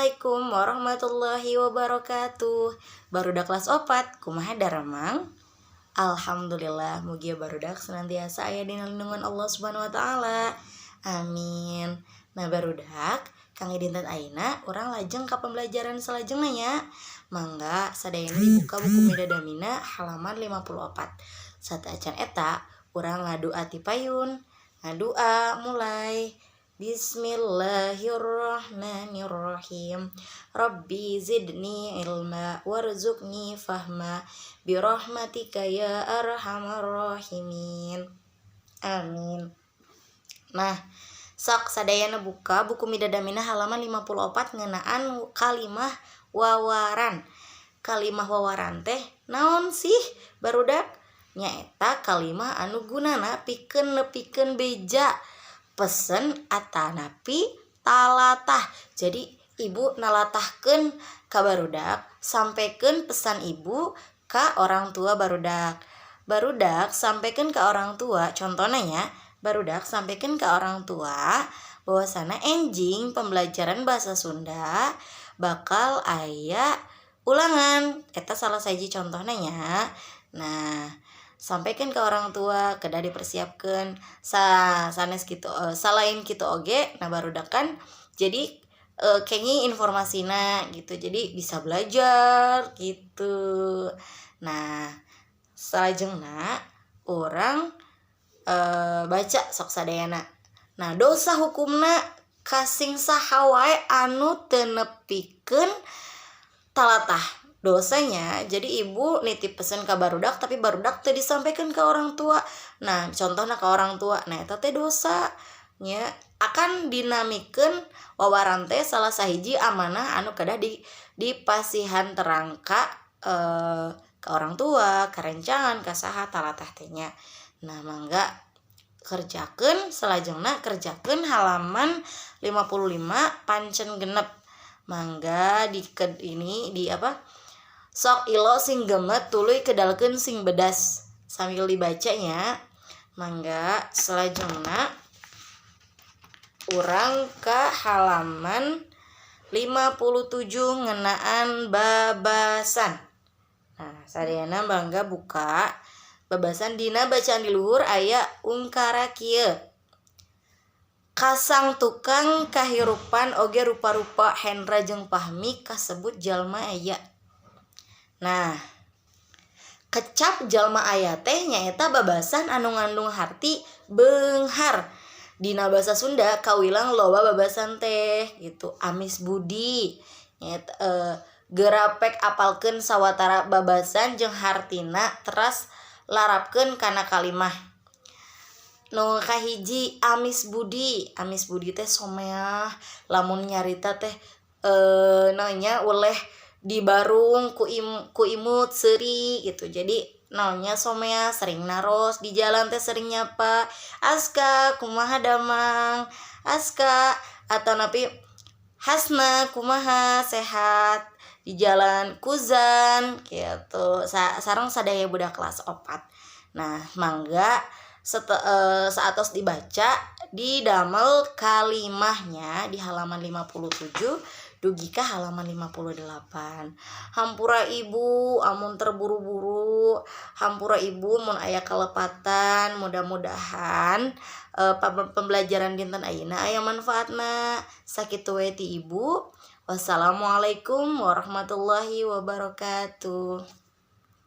Assalamualaikum warahmatullahi wabarakatuh. Barudak kelas 4, kumaha daramang? Alhamdulillah, mugia barudak senantiasa aya dina lindungan Allah Subhanahu wa taala. Amin. Nah, barudak, kangge dinten ayeuna urang lajeng ka pembelajaran salajengna nya. Mangga sadayana dibuka buku Midadamina halaman 54. Sateuacan eta, urang ngadua ti payun. Ngadua mulai. Bismillahirrahmanirrahim. Rabbi zidni ilma warzuqni fahma birahmatika ya arhamar rahimin. Amin. Nah, sok sadayana buka buku Midadamina halaman 54 ngeunaan kalimah wawaran. Kalimah wawaran teh naon sih, barudak? Nyaeta kalimah anu gunana pikeun nepikeun beja, pesen atanapi talatah. Jadi ibu nalatahkeun ka barudak, sampaikan pesan ibu ka orang tua barudak. Barudak sampaikan ke orang tua, contohnya ya, barudak sampaikan ke orang tua bahwasana enjing pembelajaran bahasa Sunda bakal aya ulangan. Eta salah sahiji contohnya ya. Nah, sampaikan ke orang tua kedah dipersiapkan sa sanes gitu, salain gitu oge. Nah, barudak kan jadi kenging informasina gitu, jadi bisa belajar gitu. Nah, salajengna urang baca sok sadayana. Nah, dosa hukumna ka sing saha wae anu teu nepikeun talatah dosanya. Jadi ibu nitip pesan ke barudak, tapi barudak teu disampaikan ke orang tua. Nah, contohnya ke orang tua, nah eta teh dosa nya. Akan dinamikeun wawaran teh salah sahiji amanah anu kedah di dipasihan terang ka orang tua, ka rencangan, ka saha talatah teh nya. Nah, mangga kerjakeun. Salajengna kerjakeun halaman 55 pancen genep. Mangga di ini di apa, sok ilo sing gemet, tuluy kedalkeun sing bedas, sambil dibacanya. Mangga salajengna urang ke halaman 57 ngeunaan babasan. Nah, sadayana mangga buka babasan. Dina bacaan di luhur aya ungkara kieu: Kasang tukang kahirupan oge rupa-rupa, Hendra jeung Fahmi kasebut jalma aya. Nah, kecap jalma aya teh nyaeta babasan anu ngandung harti beunghar. Dina basa Sunda kawilang loba babasan teh gitu. Amis budi nyaeta geura pek apalkeun sawatara babasan jeung hartina, teras larapkeun kana kalimah. Nu kahiji, amis budi. Amis budi teh someah, lamun nyarita teh naon nya, uleh dibarung ku imut seuri gitu. Jadi naon nya, someah, sering naros di jalan teh, sering nyapa, "Aska, kumaha damang Aska?" atau napi, "Hasna, kumaha, sehat?" Di jalan kuzan gitu, sareng sadaya budak kelas 4. Nah, mangga saatos dibaca, didamel kalimahnya di halaman 57 dugi ka halaman 58. Hampura ibu amun terburu-buru, hampura ibu mun aya kalepatan. Mudah-mudahan pembelajaran dinten ayeuna aya manfaatna. Sakitu we ti ibu. Wassalamualaikum warahmatullahi wabarakatuh.